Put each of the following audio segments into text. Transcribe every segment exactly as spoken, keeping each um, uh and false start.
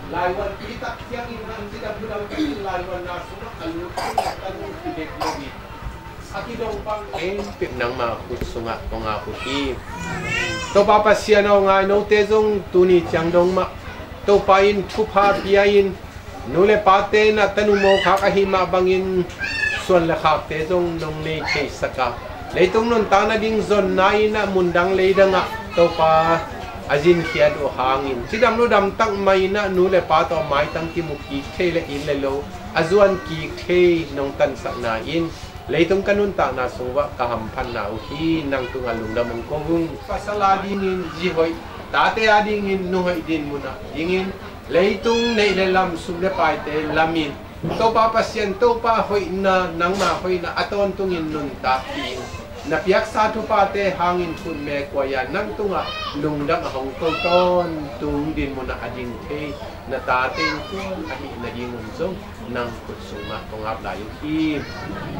Laivuan pitak ciangin an cidam ludam takin laivuanna sungah a lut sungah kan lut kibek lo in a kidong bang khempeuh nangma khut sungah kong ap uh hi. Topa Pasian aw, ngai note zong tuni ciang dong mah Topa in thupha pia in, nu le pate in ah tanu mokhak ahih mah bangin suan le khakte zong nong nei theisak a, leitung nuntak nading zonna in ah mundang leidangah Topa a zinkhiat uh hangin cidam ludam tak mah in ah nu le pa tawh maitang kimu kik thei le inn le lo a zuan kik thei nong tansakna in leitung ka nuntakna sung uah ka hamphatna uh hi. Nang tungah lungdam hong ko ung. Pasal a dingin zi hoih, tate a dingin nu hoih din munah dingin leitung neih le lam, sum le paite lamin Topa Pasian, Topa hoihna, nangma hoihna a tawntungin nuntakpih in, na piaksa thuphate hangin khutme kuai-a nang tungah lungdam a hong ko tawntung din munah a ding thei na tate in kuan ahih nadingun zong nang khut sungah kong ap lai uh hi.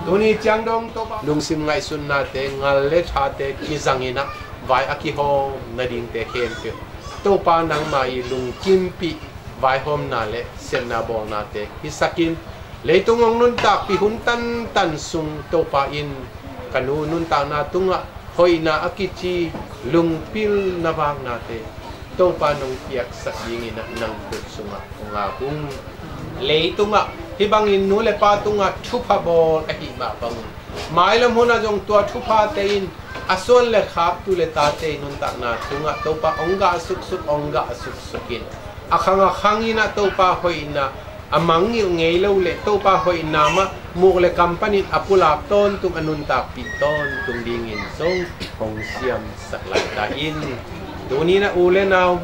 Tuni ciang dong Topa lungsim ngaihsutnate, ngal le thate kizangin ah vai a kihawm nadingte khempeuh Topa nangma i lungkimpih vaihawmna le sepna bawlnate hisakin, leitung hong nuntakpih hun tantan sung Topa in ka nu nuntakna tungah hoihna a kici lungpil na vaknate Topa nong piaksak dingin ah nang khut sungah kong ap ung. Leitungah hih bangin nu le pa tungah thupha bawl ahih mah bangun mailam hunah zong tua thuphate in a suan le khak tu le tate i nuntakna tungah Topa hong gah suksuk, hong gah suksukin a khang a khangin ah Topa hoihna a mangngilh ngei lo le Topa hoihna mah muk le kam panin a pulak tawntung, a nuntakpih tawntung dingin zong hong siamsak lai ta in. Tuni-in ah u le nau,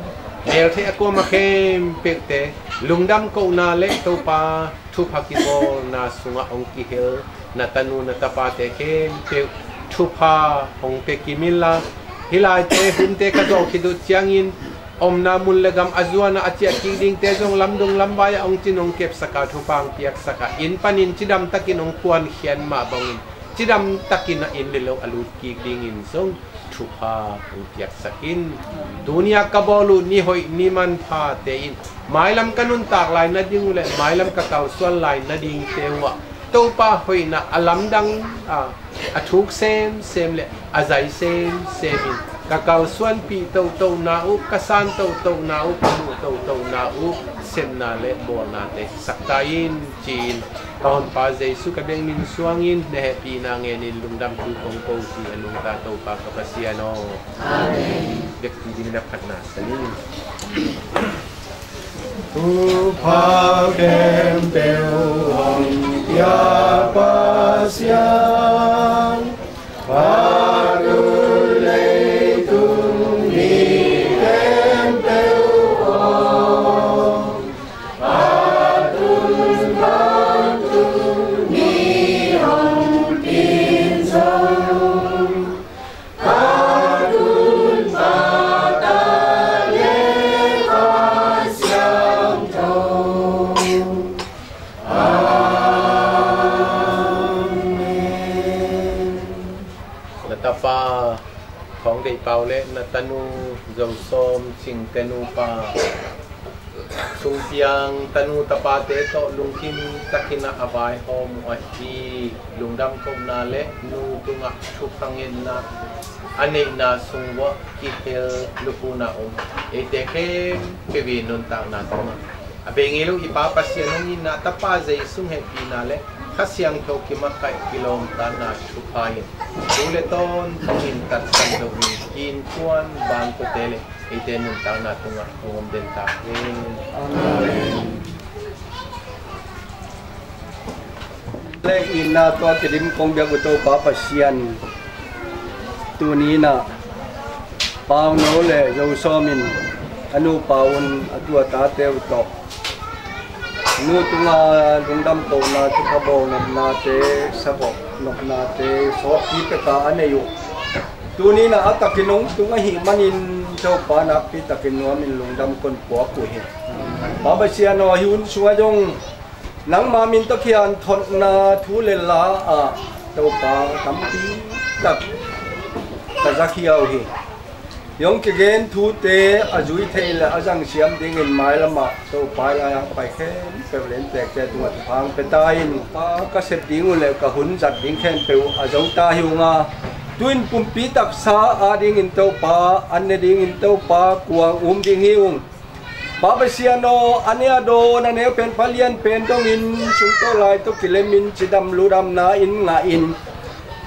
meltheih a kuamah khempeuhte lungdam kohna le Topa thupha kibawlna sungah hong kihel na tanu na tapate khempeuh thupha hong pia kim inla, hih laite hunte ka zawh khit uh ciangin omna mun le gam a zuanah a ciah kik dingte zong lamdung lamvai-ah hong cin hong kepsak a, thupha hong piaksak a, inn panin cidamtakin hong kuankhiat mah bangin cidamtakin ah inn le lo a lut kik dingin zong thupha hong piaksak in. Tuni-a ka bawl uh ni hoih ni manphate in mailam ka nuntak lai nading uh le mailam ka kalsuan lai nadingte uh ah Topa hoihna a lamdang a, a thuk semsem le a zai semsem in ka kalsuanpih tohtohna uh, ka san tohtohna uh, ka muh tohtohna uh sepna le bawlnate sak ta in, ci-in ka Honpa Jesu ka biakna min suangin na hehpihna ngenin lungdam thu kong ko hi. A nungta Topa ka Pasian aw. Amen. Biakpi dingin a phatna sa ning. Thupha khempeuh hong pia Pasian, phat un leitung mi khempeuh aw, phat un vantung mi hong pin zong, phat un Pa, Ta le Kha Siangtho. Amen. Na tapa Thawng Deih Pau le na tanu Zo Sawm Cing te nupa Sung Piang tanu tapate tawh lungkim takin ah a vaihawm uh ahi lungdam kohna le nu tungah thupha ngetna a neihna sung uah kihel lupuna om eite khempeuh i nuntakna tungah a bei ngei lo i Pa Pasian hong itna, Tapa Jesu hehpihna le Kha Siangtho kimakaih kilawmtatna thupha in tu le tawntung in tatsan loin innkuan bangkute le eite nuntakna tungah hong om den ta hen. Amen. Le itna tawh Tedim kong biak uh Topa Pasian, tuni-in ah Pau No le Zo Sawm in a nu Pau Un a tu a tate uh tawh nu tungah lungdam kohna, thupha bawl nopnate, sagawh nopnate sawtpi peka a nei uh. Tuni-in ah a takin hong tung ahih manin Topa nakpi takin nuamin lungdam kong puak uh hi. Pa Pasian aw, hih hun sungah zong Nangma min tawh kianthotna thu le la ah Topa tampi tak ka zakhia uh hi. Hong kigen thute a zui theih le a zang siam dingin mailamah Topa i lai-ah pai khempeuh le inntekte tungah thupha hong pia ta in. Pa ka sep ding uh le ka hun zat ding khempeuh a zo ta hi ung a, tu-in pumpi taksa adingin Topa an ne dingin Topa kuang um ding hi ung. Pa Pasian aw, a ne a dawn a neu pen pa lian pen dongin sungtawh lai tawh kilemin cidam ludamna in ngah in,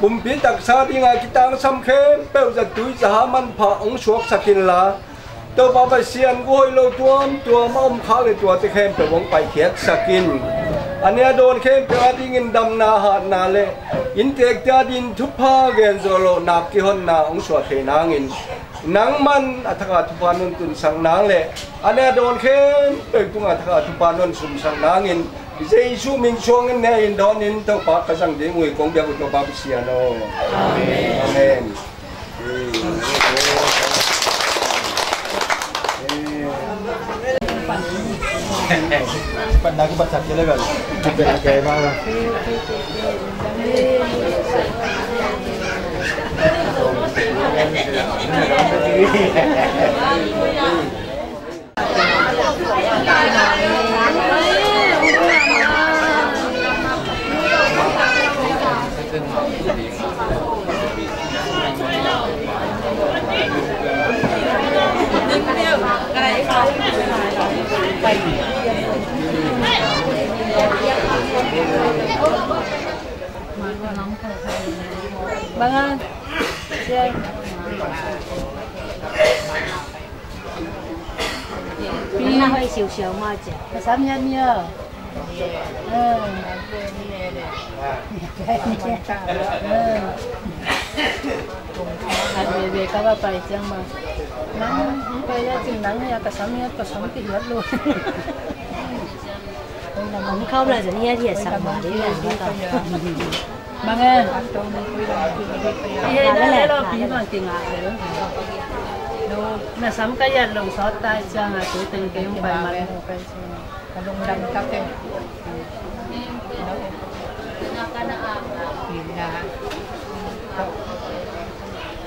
pumpi taksa dinga kitangsam khempeuh zatui zaha manpha hong suaksak inla, Topa Pasian, guahoih lo tuamtuam a om khak le tuate khempeuh hong paikhiatsak in. A ne a dawn khempeuh adingin damna hatna le inntekte adingin thupha genzawh loh nak kihonna hong suah thei nangin, nangman a thakah thupha non tunsak nang le a ne a dawn khempeuh tungah a thakah thupha non sumsak nangin, Jesu min suangin ne in dawnin Topa ka zang ding uh hi. Kong biak uh Topa Pasian aw. Amen. Amen. Bang a, siang. Pi na hoih siusiau mah ciah. Ka sam hiat ni a. A. A. A bebe ka va pai ciang mah. Nang pai a cin nang hiat ka sam hiat ka sam ki hiat lo. Hong khawm lai zong hiathiat sak mah ding a, hong khawm. Bang e. Hi hei na le lo pi bang ti ngah le. Na sam ka hiat long sawt tai ciang a tu teng kei hong pai man. Ka lungdam tak e. Pi na.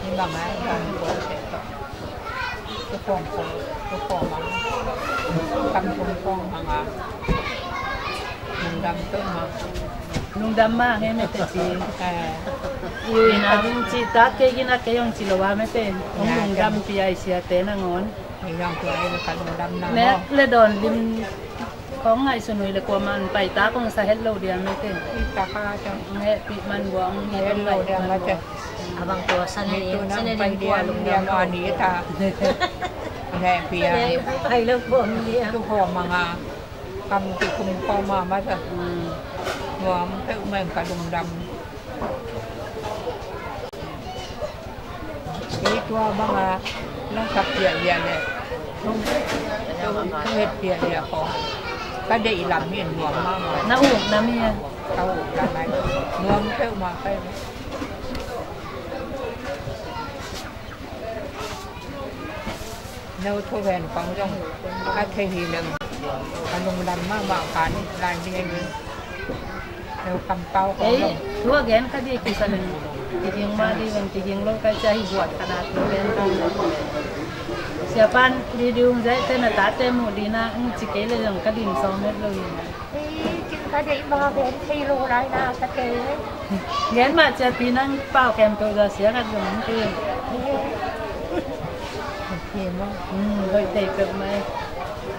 Ni bang a bang ko te to. Lungdam mah ngen mete ci. Ui na hong ci tak kei gina kei hong ci lo a mete. Hong lungdam pi ai siate nangawn. Nek le dawn lim. Kong ngaihsun uh hi le kuaman pai ta kong sa het lo dia mete. Hong hehpih man bua hong hih hong ngaih man bua. Abang tua sa ne in sa ne ding tua lungdam lo. Hehpih a. Pai lo kuam dia. Tu kuam manga kam tu kum kuam mama sa. Nuam peuh meng ka lungdam. Kei tua banga nong sak piahpiah le nong het piahpiah ko ka deih lam hi nuam mahmah. Na uk na mi a. Ka uk na mai nuam peuhmah kai. No thu ven kong zong a thei hi leng a lungdam mahmah kan lai hi. No kampau kong zong thu a gen ka dih kisa leng kiging mah dih leng kiging lo kai cia hi buat ka na thu gen ka. Siapan dih dih ung zai te na tate muh dih na ung ci kei le zong ka dim sawm het lo hi. Ka deih bang a gen thei lo lai na ka te. Gen mah cia pi nang pau khempeuh za sia khat zong hong pi. Hi maw? Hoih thei peuh mai.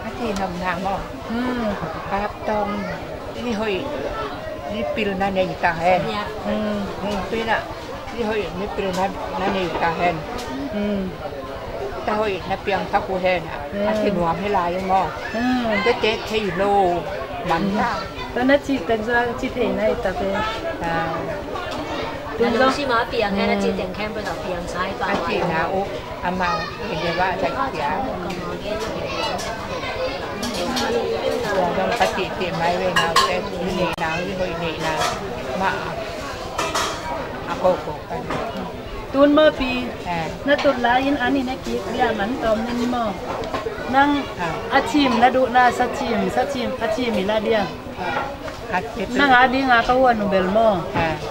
A ti nopna maw? Kap tawng ni hoih ni pilna nei ta hen. Ni pilna ni hoih ni pilna na nei ta hen. Ta hoih na piangthak uh hen a, a thi nuam hi lai uh maw? Tete thei lo man ta. Tana ci pen zua ci thei na hi ta pen. Tun zong si ma piang hen a ci teng khem pen a piang sai pa a ci na uh amau hi de ba thai cia. Tua zong ka ci ci mai ve nau te ni nei nau hi hoih nei nau ma a ko ko kan. Tun maw pi, na tut lai-in an in a kik bia man tawm na ni maw? Nang a cim na duh na, sa cim, sa cim, a cim i la dia. Nang a dinga ka huan uh bel maw.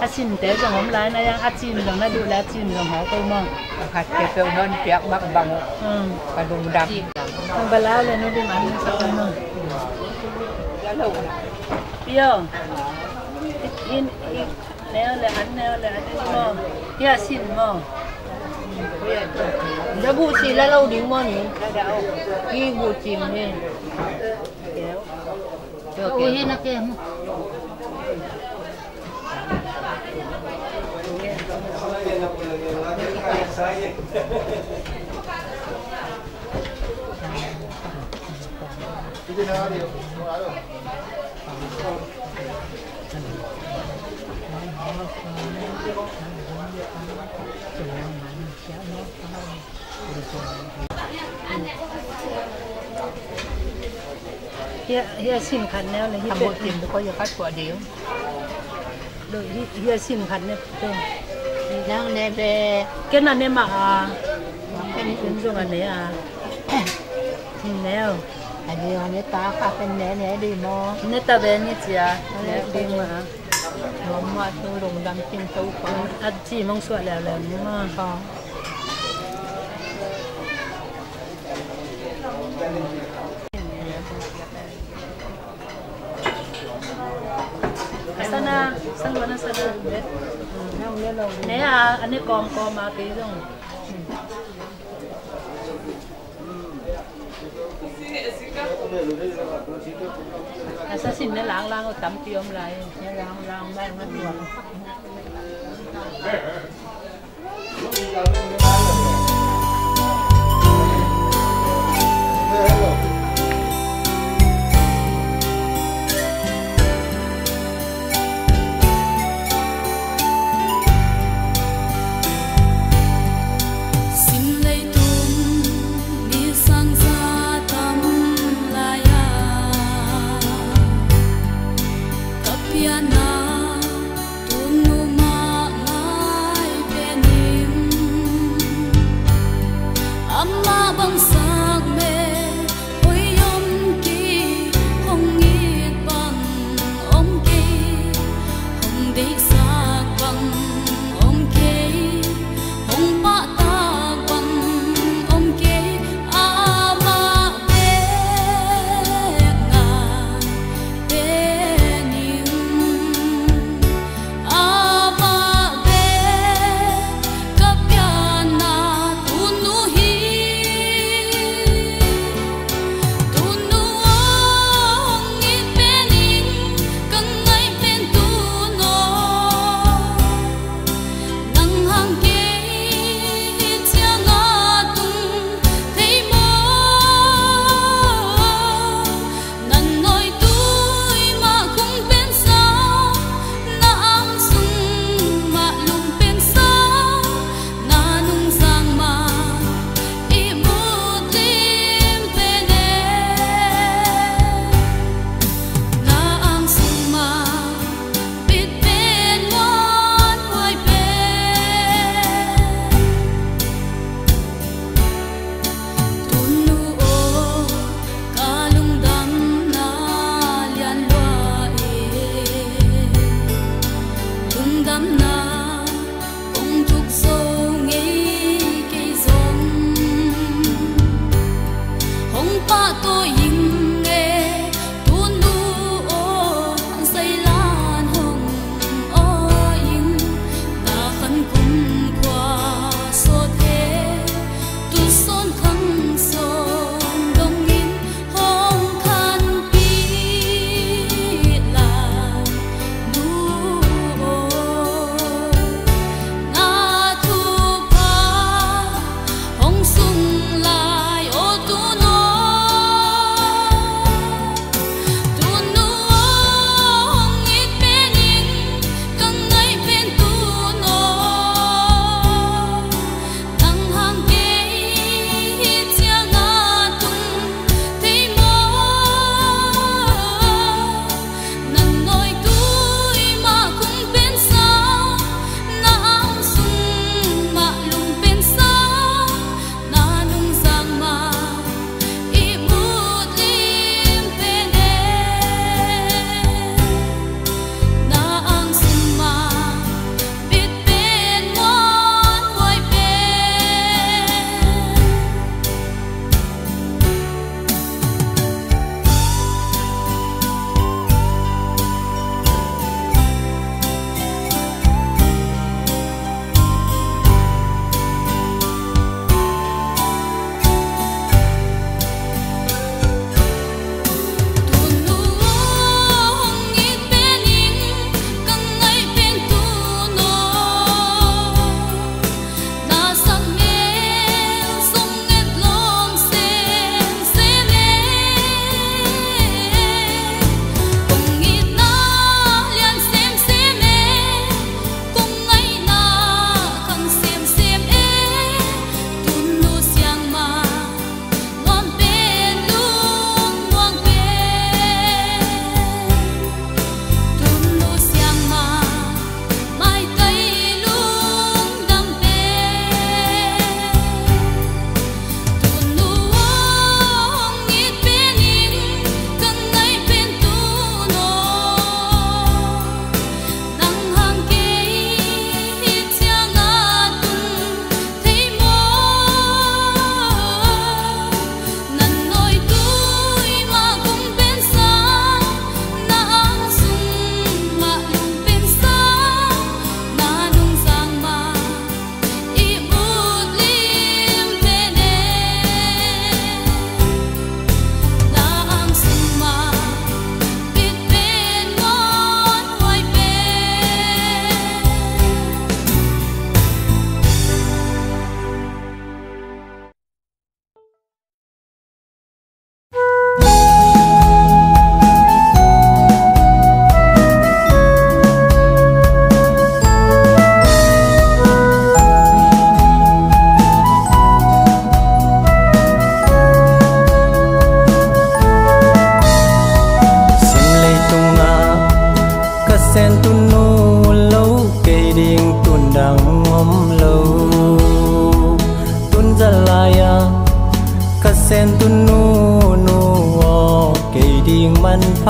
A sinte zong om lai na yang, a cim zong na duh le a cim zong hawk uh maw. Khat ke peuh non piak bang bang uh. Ka lungdam. Nang balau le nu dim an sa maw. Yo. In, in, neu le an, neu le an maw. Hia sin maw. Da bu si la lo ding maw ni. Ki bu cim ni. Ui, hi na ke mu. Hia, hia sin khat neu le hi. Hia sin khat neu. Nang ne be. Ken a ne mah a. Ken zong a ne a. Neu. A ding a ne ta kha ken ne ne ding maw. Ne ta ve ni ci a. Ne ding mah a. Nuam mah tu lungdam cin Topa. A ci mong suah leuleu ni maw. A sana, sana na sana. Ne a, a ne kawmkawm a kei zong. A sa sin ne langlang uh tampi om lai. Ne langlang lai nga tuang. Sim leitung mi sang za tam lai-a, ka pianna tunu mah ngai pen ing. Amah bang sak me hoi om kei, hong it bang om kei, hong deihsak bang om kei, hong pahtak bang om kei. Amah bek ngai pen ing.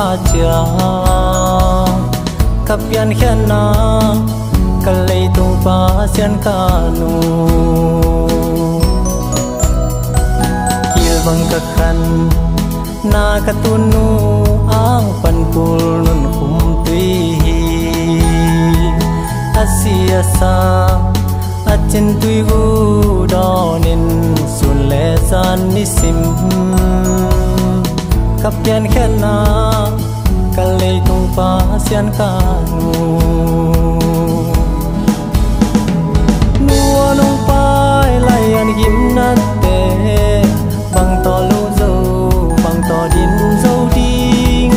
Ciang ka piankhiatna, ka leitung Pasian ka nu. Kilvang ka khan na ka tunu, ang pan kul nun khum tui hi. A si a sa a cin tui gu dawnin sun le zan nisim ka piankhiatna, ka leitung Pasian ka nu. Nu aw nong pai lai an gimnate, bang tawh lo zo, bang tawh din zo ding,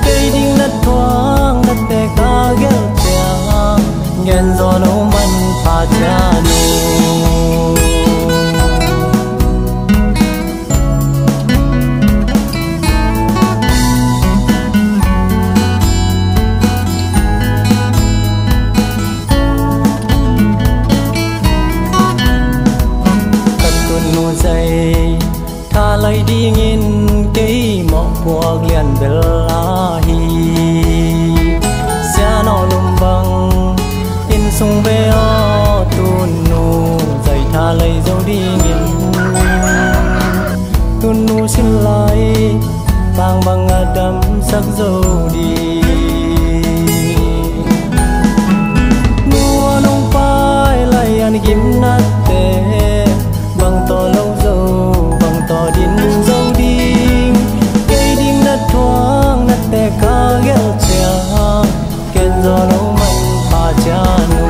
kei ding na thuak nate ka gelh ciang, gen zaw lo manpha cian uh. Ka tunu zai tha lai dingin kei mawhpuak lian bel ahi. Sian aw lum bang inn sung ve aw, tunu zai tha lai zo dingin. Tunu sin lai tang bang a damsak zo ding. Nu aw nong pai lai an gimnate, bang tawh lo zo, bang tawh din zo ding, kei ding na thuak nate ka gelh ciang, gen zaw lo manpha cian uh.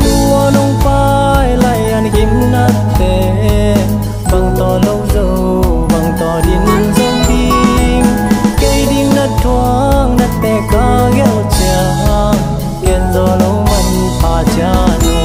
Nu aw nong pai lai an gimnate, bang tawh lo zo, bang tawh din zo ding, kei ding na thuak nate ka gelh ciang, gen zaw lo manpha cian uh.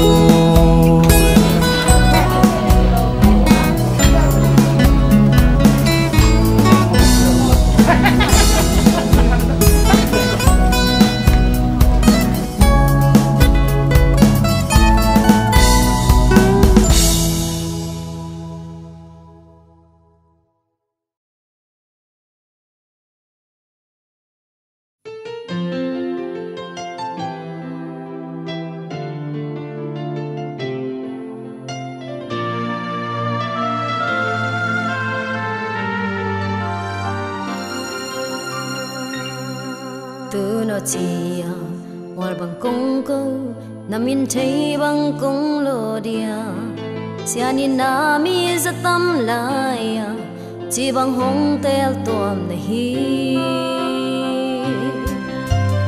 Tun aw ci a, mual bang kong ko, na min thei bang kong lo dia. Sian in na mi za tam lai a, ci bang hong tel tuam na hi.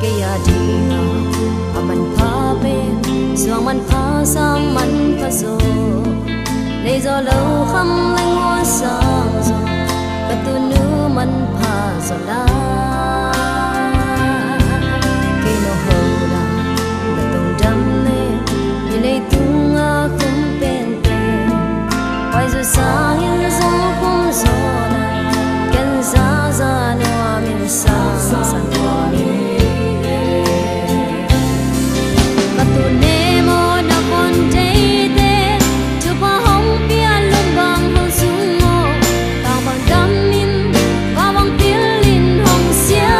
Kei a ding a, a manpha pen, suang manpha sang manpha zaw, nei zaw lo kham leng hua sang zaw, ka tunu manpha zaw lai. Kei no ho la, na tong dam le, i leitung a khum pen pen, pai zaw sangin zong khum zaw lai, ken za za nuam in sang san nuam in. Ka tune maw na kon deite, thupha hong pia lum bang hong sung maw, tang bang dam in, va bang pil in hong sia.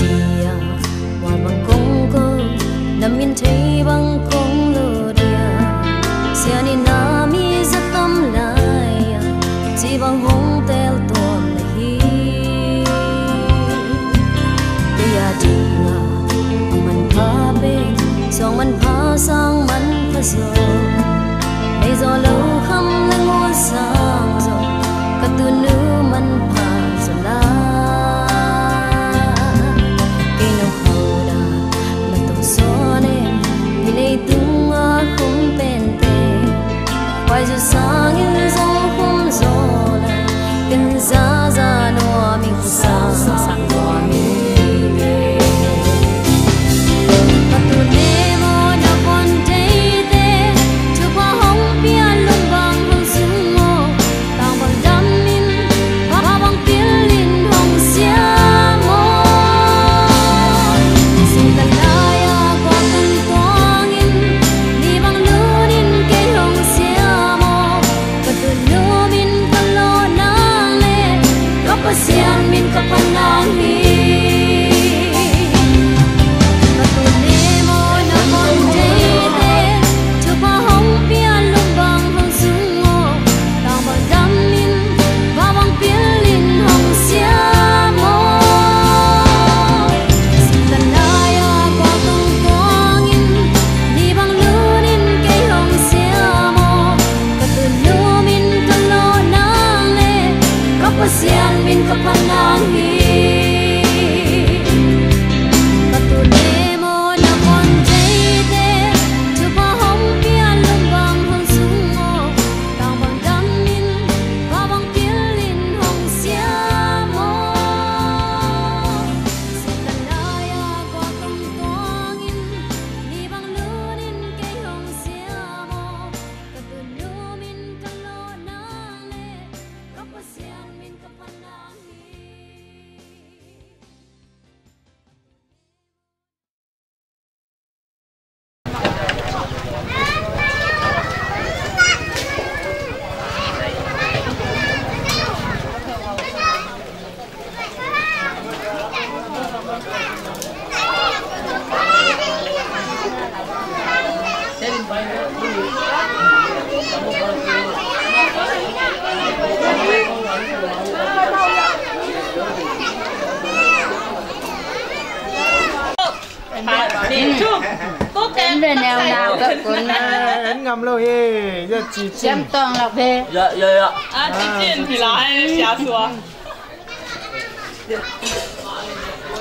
Tia, mual bang kong ko, na min thei bang kong lo dia. Sia ni na mi za tam lai a, ci bang hong tel tuam na hi. Tia dinga, a manpha pen, suang manpha sang manpha zaw. Ei zaw lo kham le ngol sang zaw, ka tunu manpha zaw la. Kei no hau da, na tong sawn e, hi leitung a khum pen pen. Pai zaw sang in zaw khum zaw la, ken za za nuam in sang sang nuam in. Ka tun e maw na pon teite, thupha hong pia lum bang hong sung maw, tang bang dam in, va bang pil in hong siam maw. Singtan lai a kua tung tuang in, ni bang lun in kei hong siam maw. Ka tun lum in ka lawh nang le, ka Pasian min ka phat nang hi. Ka tun e maw na pon teite, thupha hong pia lum bang hong sung maw, tang bang dam in, va bang pil in hong siam maw. Singtan lai a kua tung tuang in, ni bang lun in kei hong siam maw. Ka tun lum in ka lawh nang le, ka Pasian min ka phat nang hi. Ka tun e maw na pon teite, thupha hong pia lum bang hong sung maw, tang bang dam in, va bang pil in hong siam maw. Singtan lai a kua tung tuang in, ni bang lun in kei hong siam maw. Ka tun lum in ka lawh nang le, ka Pasian min ka phat nang hi. Ken ve neu nau ka kun. En ngam lo hi. Ya ci cin. Siam tawng lak ve. Ya, ya, ya. Ah, ci cin hi lai, sia sua.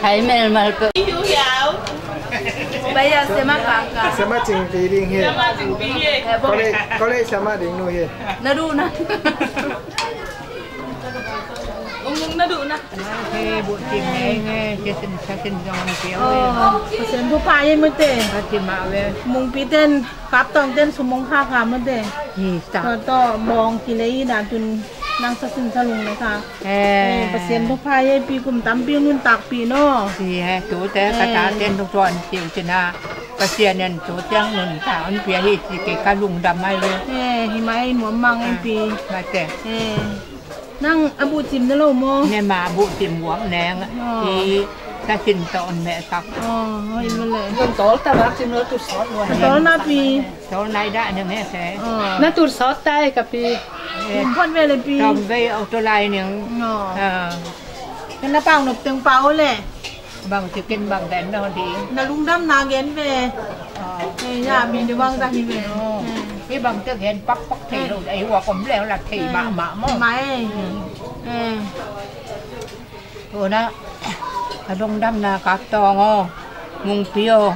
Hai melmal pe. Iu hiau. Baya sema kaka. Sema cing pi ding hi. Sema cing pi hi. Kole, kole sema ding nu hi. Na du na. Ung ung na du na. He bu tim ne nge, he sin sa sin jong ni pia. Oh, sen bu pa ye mu te. Pa tim ma ve. Mung pi ten kap tong ten sumong kha kha mu te. Hi sa. To to mong ki le i na tun nang sa sin sa lung na kha. Eh. Eh, Pasian thupha hi ei pi kum tampi nuntakpih no. Hi he, tute ka tate nuktuan siu cina. Pasian en tu tiang nuntak on pia hi ci kei ka lungdam mai ve. Eh, hi mai nuam mang en pi. Mai te. Eh. Nang a buh cim na lo maw? Ne ma a buh cim uang neng. Oh. Hi ta cin ta on me tak. Oh, hoi ma le. Nang tol ta bak cim lo tu sot lo. Tol na pi. Tol nai da ne me se. Oh. Na tu sot tai ka pi. Kum phot ve le pi. Tom vei auto lai ning. No. Ah. Kan na pau nop teng pau le. Bang ci ken bang den no di. Na lungdam na gen ve. Ah. Eh, ya mi ni bang ta hi ve. No. Eh. Hi bang te gen pak pak thei lo. Eh. Ai wa kom leo la thei ma ma mo. Ma eh. Eh. Tu na. Ka lungdam na kak tong o. Mung pi o.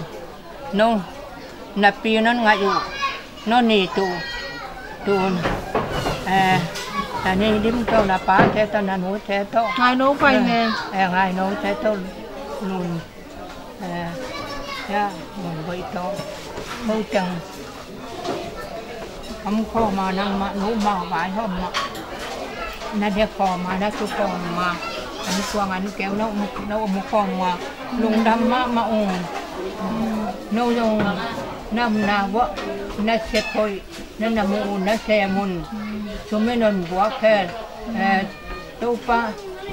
No, na pi non ngai u, no ni tu, tu, eh, na ni lim to na pa te to na nu te to. Ngai no pai ne. Eh, ngai no te to nun. Eh, ya, nun boi to. Mo teng. Om khawm a nangmah nu mah vai hawm mah. Na dek khawm a na tu khawm a. An kuang an keu na um, na um khawm a. Lungdam mahmah ung. No zong na om na vuah na siat hoih na na mu un na sem un. Sum in on buak hen. Eh, Topa,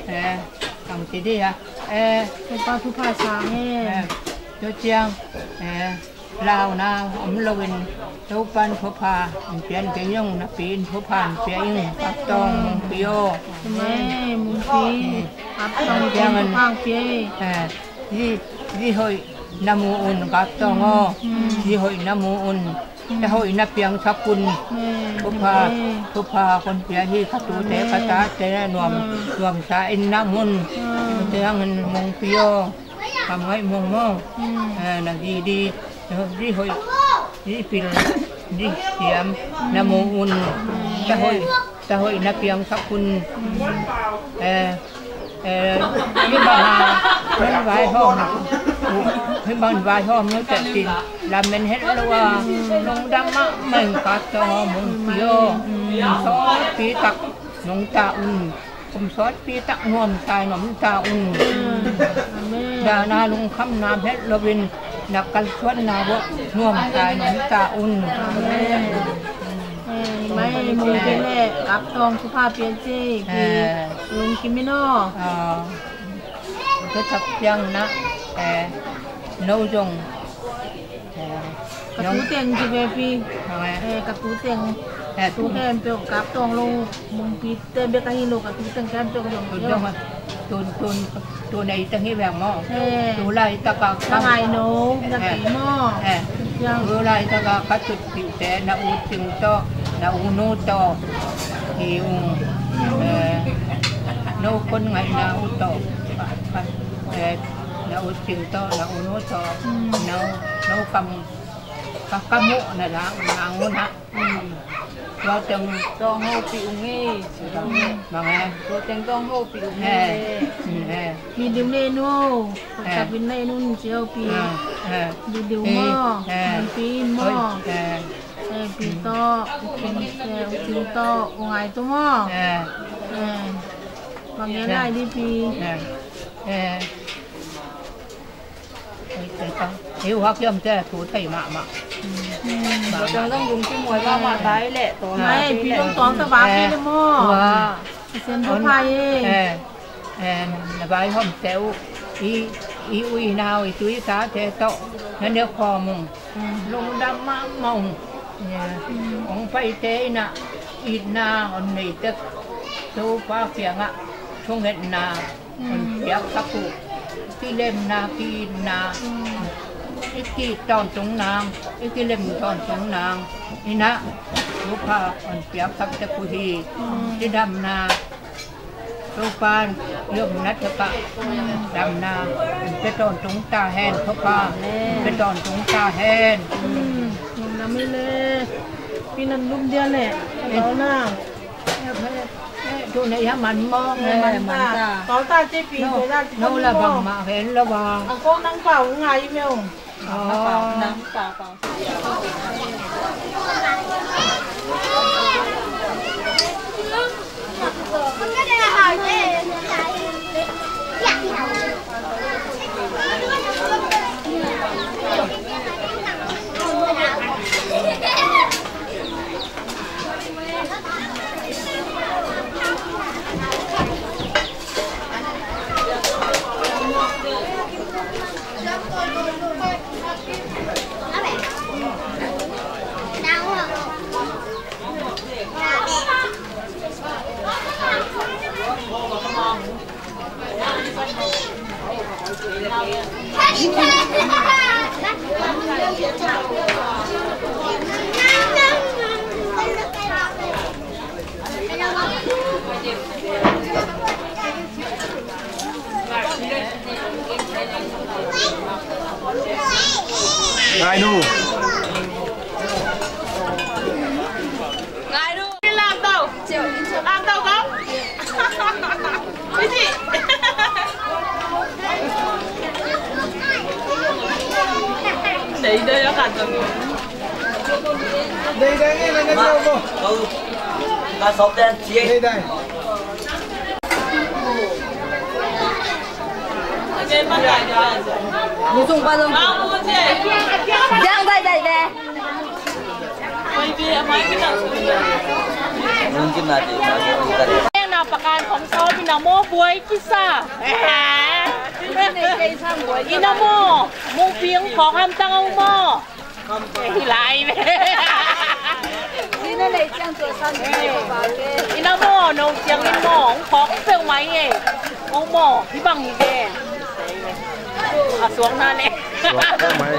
eh, ang ci di a. Eh, Topa thupha sang e. Eh, tua ciang, eh, launa om loin Topan thupha an pian kei zong napi in thupha an pia in Kap Tawng Mungpi aw. Amen. Mungpi. Kap Tawng Mungpi thupha an pia e. Eh, zi, zi hoih na mu un Kap Tawng aw. Mm. Zi hoih na mu un. Te hoih na piangsak un. Amen. Thupha, amen, thupha kon pia hi ka tute ka tate nuam, amen, nuamsa in na mun. Amen. Te hangin Mungpi aw. Kam ngaih mong maw. Amen. Eh, na di di, di hoih, di pil, di siam, na mu un. Amen. Te hoih, te hoih na piangsak un. Eh, eh, hih bang a, hih bang vaihawm, hih bang vaihawm nu teh cin, lamen het lo a, lungdam mahmah ing Kap Tawng Mungpi aw. Sawtpi tak nong ta un, kum sawtpi tak nuamsa in om ta un. Amen. Dahna lungkhamna het loin na kalsuanna uah nuamsa in om ta un. Amen. Eh, mai Mungpi le Kap Tawng thupha pia ci. Eh. Lungkim in aw. Ah. Tua tak ciang na, eh, no zong, eh, ka tu teng ci ve pi. Eh, ka tu teng. Eh, tu khempeuh Kap Tawng lo Mungpi te bek ahi lo, ka tu teng khempeuh zong. Tu zong, tu, tu, tu nei teng hi veng maw. Eh. Tu laitak a ka ngai no, na ki maw. Eh. Tu laitak a ka tutpihte, na u Cing tawh, na u Nu tawh hi ung. Eh, no kon ngaihna uh tawh, eh, na u Cing tawh, na u Nu tawh, no, no kam, ka, ka muh na la, na ngun ha. Tua teng tawng hopih ung e. Bang e. Tua teng tawng hopih ung e. Eh. Video ne nu. Kapin ne nu ci hopih. Video maw. Pi in maw. Eh, pi tawh, u Cing, eh, u Cing tawh, u Ngai tawh maw. Eh. Bang e lai di pi. Eh. Hiu hak yam te thu thei mahmah. Tua teng zong lungkim huai mahmah tai leh, tua mahmah pi leh. Pi zong tawng ta vak hi le maw. Tua. Pasian thupha hi. Eh, eh, na vaihawm te uh, i, i u i nau, i tu i tate tawh na ne khawm ung. Lungdam mahmah ung. Hong paite in ah itna hong nei tek, Topa kiangah thungetna hong piaksak uh. Kilemna, ki-itna, i ki-it tawntung nang, i kilem tawntung nang in ah thupha hong piaksak tek uh hi. Cidamna, Topa in i omna takah damna hong pia tawntung ta hen, Topa hong pia tawntung ta hen. Lungdam hi le. Pi nan lum dia le. Ka tau na. Tu na ya man maw. Man ta. Tau ta ci pi. No la bang mah hen lo ba. A kong nang pau ngai meo. Ngai nu. Ngai nu. Lam tau. Lam tau kau. Isi. Dei dei ya kan. Dei dei ni na na ko. Ka sop den ci. Dei dei. Ni sung pa sung. Jang dai dai de. Nung kim na ti. Eng na pakan hong sawm ina mo buai kisa. Ina maw, Mungpi hong phawk hamtang o maw? Hi lai ve. Ina maw, no ciangin maw hong phawk peuhmah hi e. O maw, hih bang hi ve. A suakna le. Suak peuhmah hi.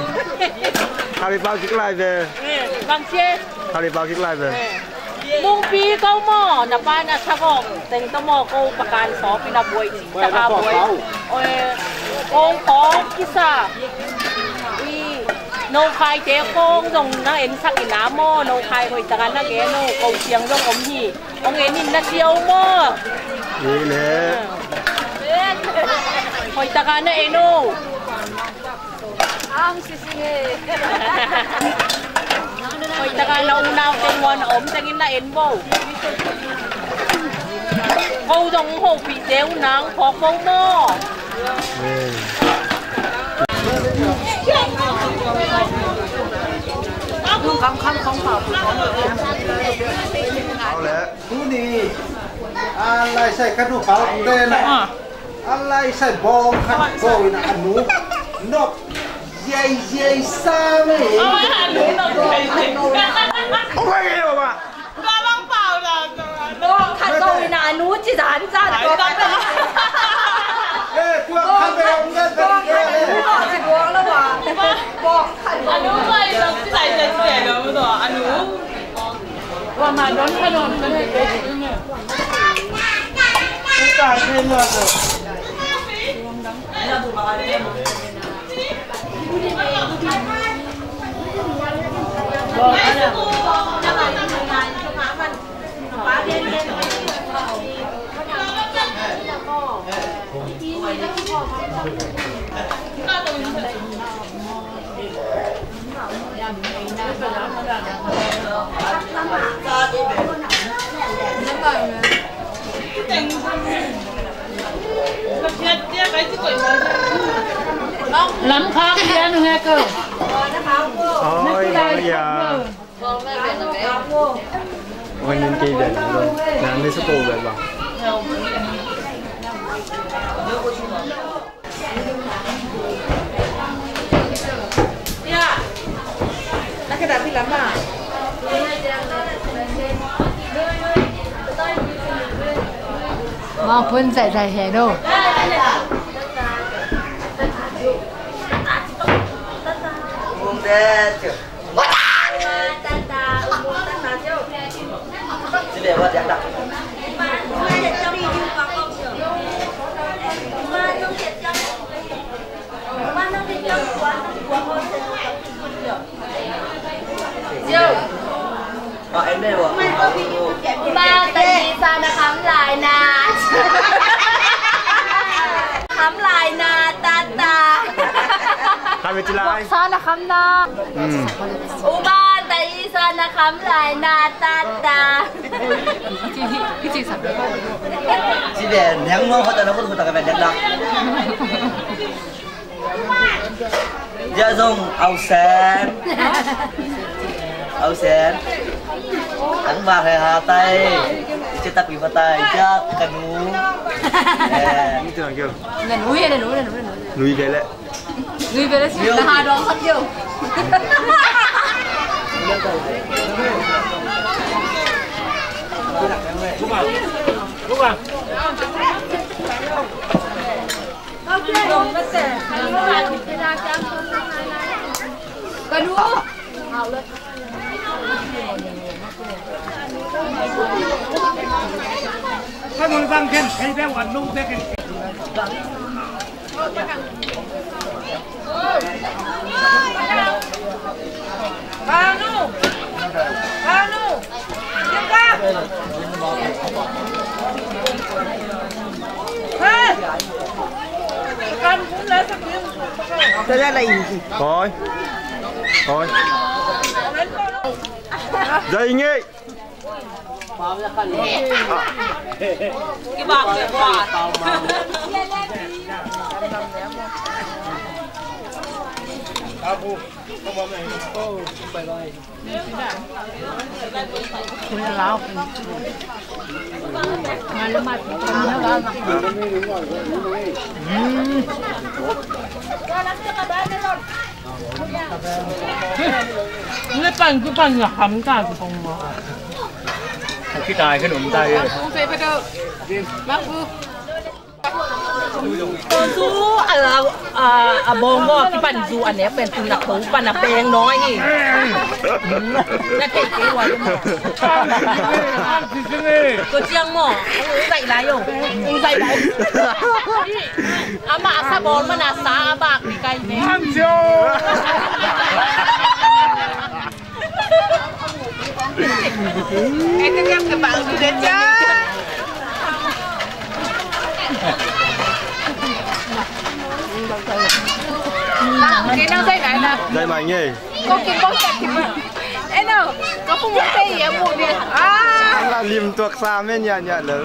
Khalipau kik lai ve. Bang ci e. Khalipau kik lai ve. Mungpi ko maw, na pa na sa vawk teng tawh maw, ko pakan sawp in a buai cih taka buai. Oi, kong kawk kisa. I, no khaite kong zong na ensak in a maw, no khai hoih taka na gen o, ko ciang zong om hi. Hong en in na ci o maw. Hi le. Hoih taka na en o. Ang sising e. Hoih taka na unau teng wan a om tengin na en bo. Ko zong hopih deuh nang phawk bo maw. Au le. Tuni a laisai ka nu pal te na. A laisai bawng khat bawng in a nu nop ziai ziai sa mei. Ong lai kei lo ba. Bawng khat bawng in a nu ci zan zan. Bawng khat. Eh, tua khat bawng khat bawng khat bawng lo ba. Bawng khat bawng. A nu ba i zong ci zai zai ci zai lo ba tua a nu. Lam khak lian hek ko. Oi, Maria. Oi, nin kei lian. Nang ni sa ko lian ba. Mawk phun zaihzaih hen o. Yo. Uma, ta i sa na kham lai na. Kham lai na, ta ta. Kham i ci lai. Sa na kham na. Hmm. Uma, ta i sa na kham lai na, ta ta. Ci, ci, ci sa. Ci den, yang mo hota na pun hota ka ben dak. Zia zong Au Sen. Au Sen. Ang ba he ha tai. Ci tak wi pa tai. Zia ka nu. Eh. Ni tu nang kyo. Na nui, na nui, na nui, na nui. Nui bele. Nui bele si na ha dong sak kyo. Bukan. Bukan. Oi. Oi. Zai ngei. Ni pan, ki pan, ya ham ta, ki pong mo. Ki tai, ki num tai. Zu a, a, a bawng maw, kipan zu a nek pen tun a ko pan a peng nawi hi. Na thei kei ua maw. Ko ciang maw. Ung zai lai o. Ung zai lai. Amah a sa bawl man a sa a bak ni kai ne. Zai mai ngei. Lim tuak sa men ya nya lo.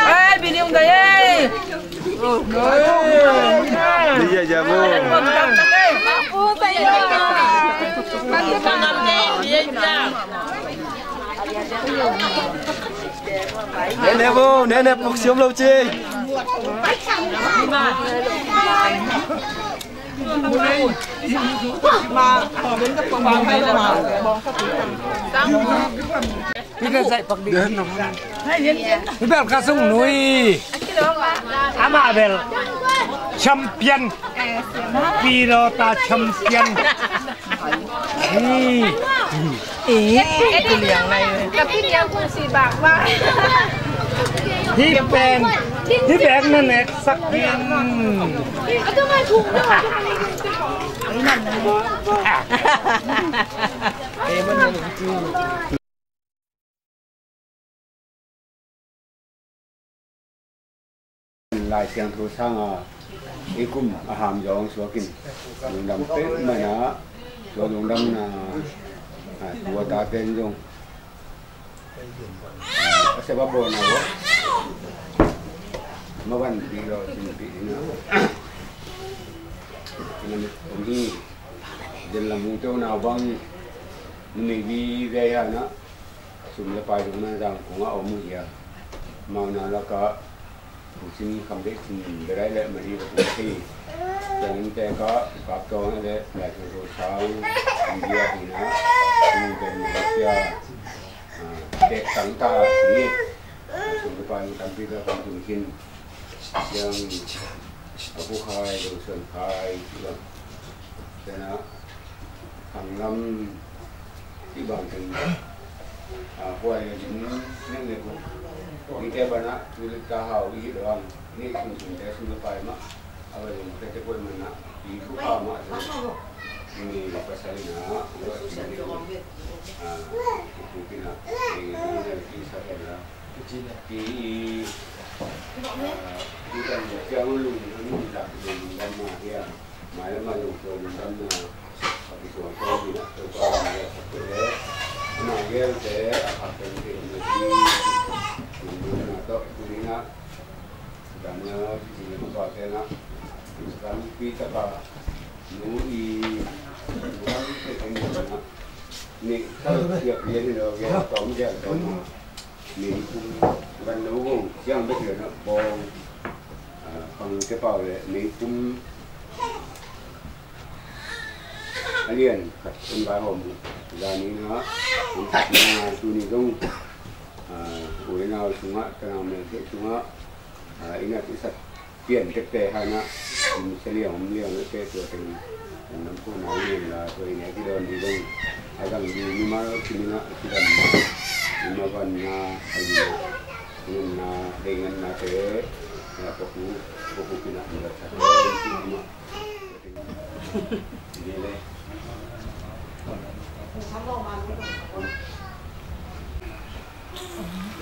Ê, Bình Hùng dậy ê. Đi về giờ mua. Nè nè vô, nè nè phục siêu lâu chi. Hi ka zaih pak dih. Hi bel ka sung nui. Amah bel champion. Pilota champion. Hi. Hi pen. Hi bek na nek sak in. Lai Siangtho sang a i kum a ham zong suakin lungdam pek mana tua lungdamna tua ta ten zong a seba bona wo maban pi lo sin pi ina ina mi kum hi. Den lam hung teu nau bang numei vive hi a na sum le pai dong na zang kung a om uh hi a. Mau na lak a Pu Cin Kham Deih Cin Berai le Mari va tung thei. Piang in te ka kap tawng le Lai Thang Ro Sang India hi na. Tung pen Malaysia. Tek tang ta ni. Sum le pai tampi ka kan tung khin. Siang a bu khai, lo suan khai, ti bang. Tena khanglam ti bang teng a huai a ding neng le ko. Ni te bana tu le ta hau i lo ang ni kun kun te sun pai ma. A ba yung te te ko mana i ku pa ma. Ni pasal na ko ti ni. A ku pina ni ni ki sa la. Ki, ah, ki kan ciang lung an lung dak lung lam na hia. Mai lam a lung tua lung lam na. A ki suang tua lung na tua tua lung na tua tua le. Ama gel te a khat pen te na di. Lung lam na to tu ni na. Dan na di na pa te na. Dan pi ta pa. Nu i. Nuam te te na. Ni ka sia pia ni lo ge. Tom gel tom na. Mei kum van lo vong siang bek le na bawng, ah, pang te pau le mei kum a lian khat en vai hawm uh. Zani na, en khat na tuni dong, ah, ui nau sungah, tanau mel te sungah, ah, ina tu sat pian tek te hana, um, seliang, um, liang, le te tua teng, um, nam ko na liang la, tua ina ki don di dong, a dang di, ni ma, ki ni na, ki dam na, ni ma van na, a li na, ngan na, dei ngan na te, na ko ku, ko ku ki na, ni la ta, ni ma. Ni le.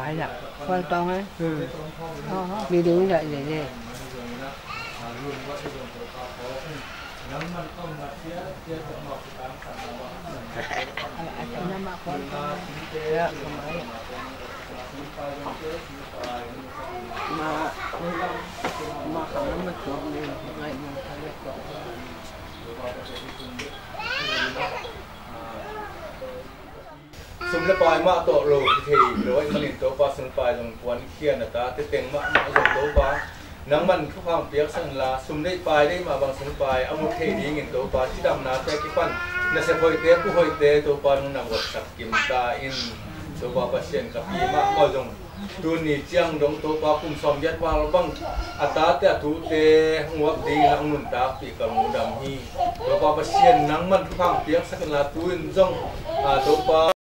mai la. Kuan tong eh. Video la le le. Sum le pai mah tawh lo hi thei lo ahih manin Topa, sum pai zong puankhia na tate teng mahmah zong Topa, nangman thupha piaksak inla, sum deih pai deih mah bang sum pai a mu thei dingin Topa, cidamnate a kipan nasep hoihte, pu hoihte Topa, nong na guatsak kim ta in. Topa Pasian, ka pi mahmah zong tuni ciang dong Topa, kum sawmgiat val bang a tate a tute hong uap dingin a hong nuntakpih ka lungdam hi. Topa Pasian, nangman thupha piaksak inla, tu-in zong, a, Topa